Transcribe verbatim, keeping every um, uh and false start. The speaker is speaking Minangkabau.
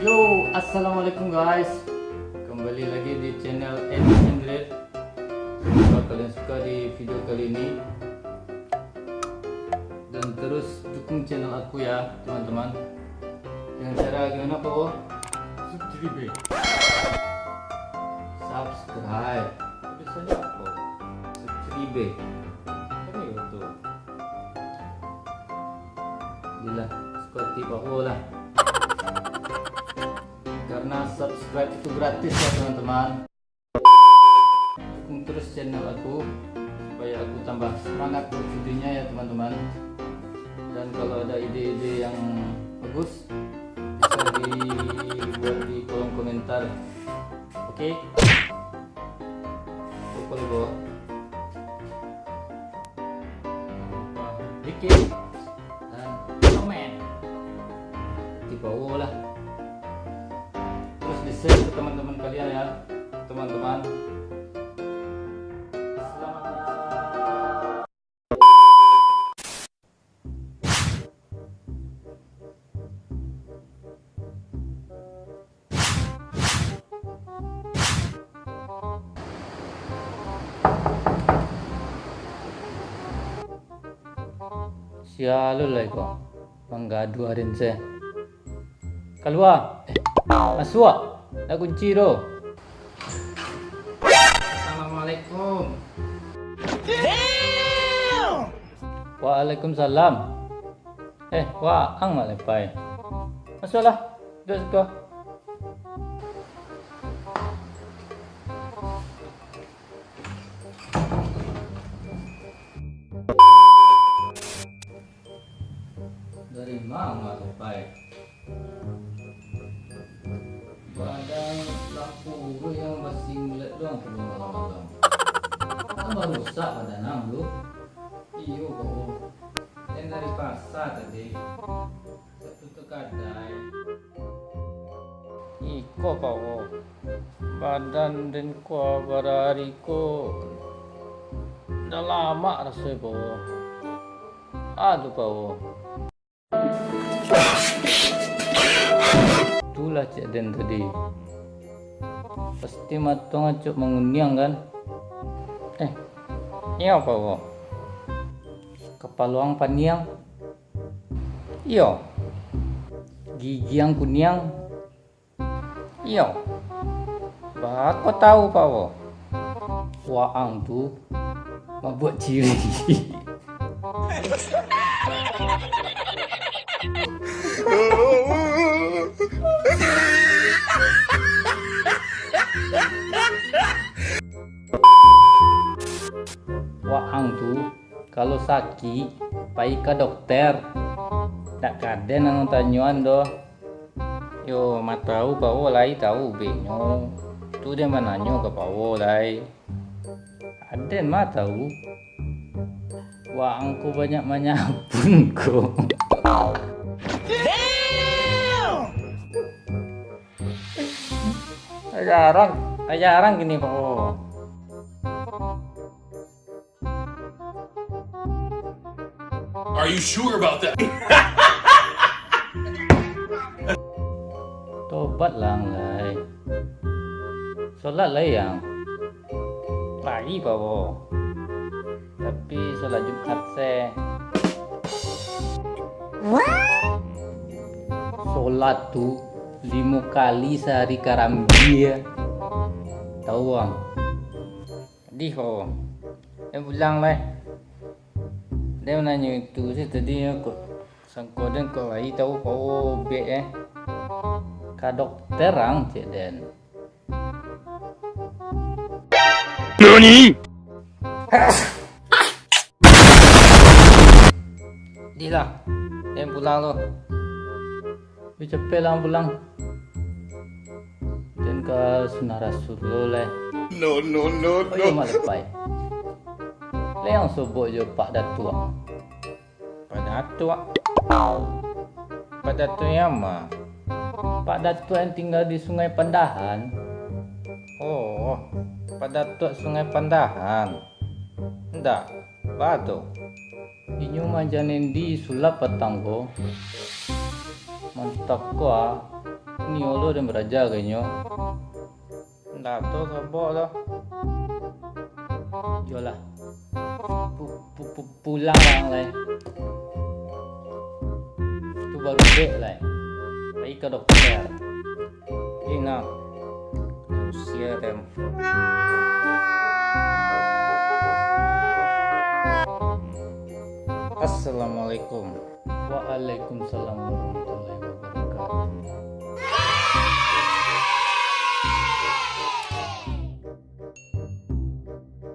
Yo, assalamualaikum guys. Kembali lagi di channel N Kindred. Semoga kalian suka di video kali ini. Dan terus dukung channel aku ya, teman-teman. Dengan cara gimana, Pak Wo? Subscribe. Subscribe. Tulisannya apa? Subscribe. Kan itu. Jelas, seperti Pak Wo lah. Karena subscribe itu gratis ya, teman-teman. Dukung terus channel aku supaya aku tambah semangat buat videonya ya, teman-teman. Dan kalau ada ide-ide yang bagus, bisa dibuat di kolom komentar. Oke? Oke, kalau bawa. Dikit. Dan komen. Di bawah lah. Terus di-share ke teman-teman kalian ya, teman-teman. Selamat. Sia lo lai ko, manggaduah den se. Kalua. Eh, masuak. Dah kunci tu. Assalamualaikum. Waalaikumsalam. Eh, waang Mak Lepai. Masuaklah. Duduak siko. Dari ma Mak Lepai? Badan lah kuruih, yang basinglet doang kaluar malam-malam. Kan barusak badan ang tu. Iyo, Pak Wo. Den dari pasa tadi. Satu tu kadai. Iko, Pak Wo. Badan den ko barari ko. Dah lamak raso, Pak Wo. Aduh, Pak Wo. Itulah cek den tadi. Pasti mato ang acok manguniang, kan? Eh, iyo, Pak Wo. Kapalo ang paniang? Iyo. Gigi ang kuniang? Iyo. Baa kok tahu, Pak Wo? Waang tu mabuak ciri. Waang tu, kalau sakik, pai ka dokter. Dak ka den ang tanyoan doh. Yo, ma tahu Pak Wo lai tahu ubeknyo. Tu den mananyo ka Pak Wo lai. Aden ma tahu. Waang ko banyak manyabun ko. Jarang, jarang gini, Pak Wo. Are you sure about that? Tobat lah ang lai. Solat lai ang. Lai, Pak Wo. Tapi solat Jumat se. Solat tu limo kali sahari karambia. Tahu ang? Dih, Pak Wo. Eh, pulang lai. Den mananyo itu se tadi, kok sangko den kok lai tahu Pak Wo ubek, eh. Ka dokter ang, cek den. Nani? Dih lah. Den pulang tu. Yo, capek lah ang pulang. Den ka sunah rasul lo lai. No, no, no, oh, iyo, no. Mak Lepai. Lai ang sobok jo Pak Datuak. Pak Datuak? Pak Datuak yang ma? Pak Datuak yang tinggal di Sungai Pandahan. Oh, Pak Datuak Sungai Pandahan. Ndak, baa tu? Inyo manjanendi sulap patang ko. Mantap ko, ah. Nio lo den baraja kayaknyo. Ndak tu sabok tu. Iyolah. Pu-, pu-, pu-, pulang lah lai. Tu baru dek lai. Pai ka dokter. Ih, nak. Usia tem. Assalamualaikum. Waalaikumsalam warahmatullahi wabarakatuh.